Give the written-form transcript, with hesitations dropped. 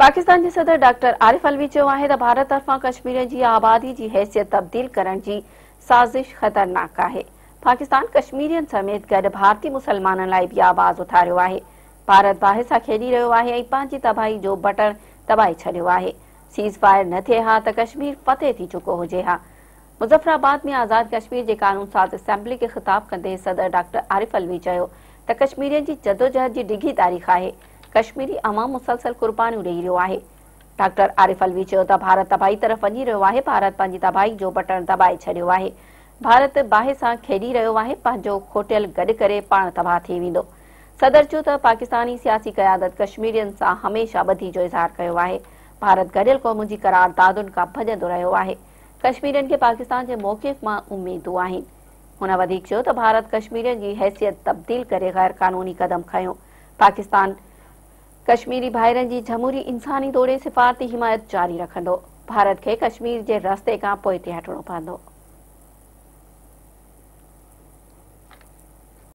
پاڪستان جي صدر ڊاڪٽر عارف علوي چيو آهي ته ڀارت طرفان ڪشميرين جي آبادي جي حيثيت تبديل ڪرڻ جي سازش خطرناڪ آهي. پاڪستان ڪشميرين سميت گڏ ڀارتي مسلمانن لاء به آواز اٿاريو آهي. ڀارت باهه سان کيڏي رهيو آهي ۽ پنهنجي تباهي جو بٽڻ دٻائي ڇڏيو آهي. سيز فائر نه ٿئي ها ته ڪشمير فتح ٿي چڪو هجي ها. مظفر آباد ۾ آزاد ڪشمير جي قانون ساز اسيمبلي کي خطاب ڪندي صدر ڊاڪٽر عارف علوي چيو ته ڪشميرين جي جدوجهد جي ڊگهي تاريخ آهي. ڪشميري عوام مسلسل قربانيون ڏئي رهيو آهي. ڊاڪٽر عارف علوي چيو ته ڀارت تباهي طرف وڃي رهيو آهي، ڀارت پنهنجي تباهي جو بٽڻ دٻائي ڇڏيو آهي. ڀارت باهه سان کيڏي رهيو آهي، پنهنجو کوٽيل گڏ ڪري پاڻ تباهه ٿي ويندو. صدر چيو ته پاڪستاني سياسي قيادت ڪشميرين سان هميشه ٻڌي جو اظهار ڪيو آهي، ڀارت گڏيل قومن جي قراردادن کان ڀڄندو رهيو آهي، ڪشميرين کي پاڪستان جي موقف مان اميدون آهن. هن وڌيڪ چيو ته ڀارت ڪشميرين جي حيثيت تبديل ڪري غيرقانوني قدم کنيو، پاڪستان ڪشميري ڀائرن جي جمهوري انساني توڙي سفارتي حمايت جاري رکندو، ڀارت کي ڪشمير جي رستي کان پوئتي هٽڻو پوندو.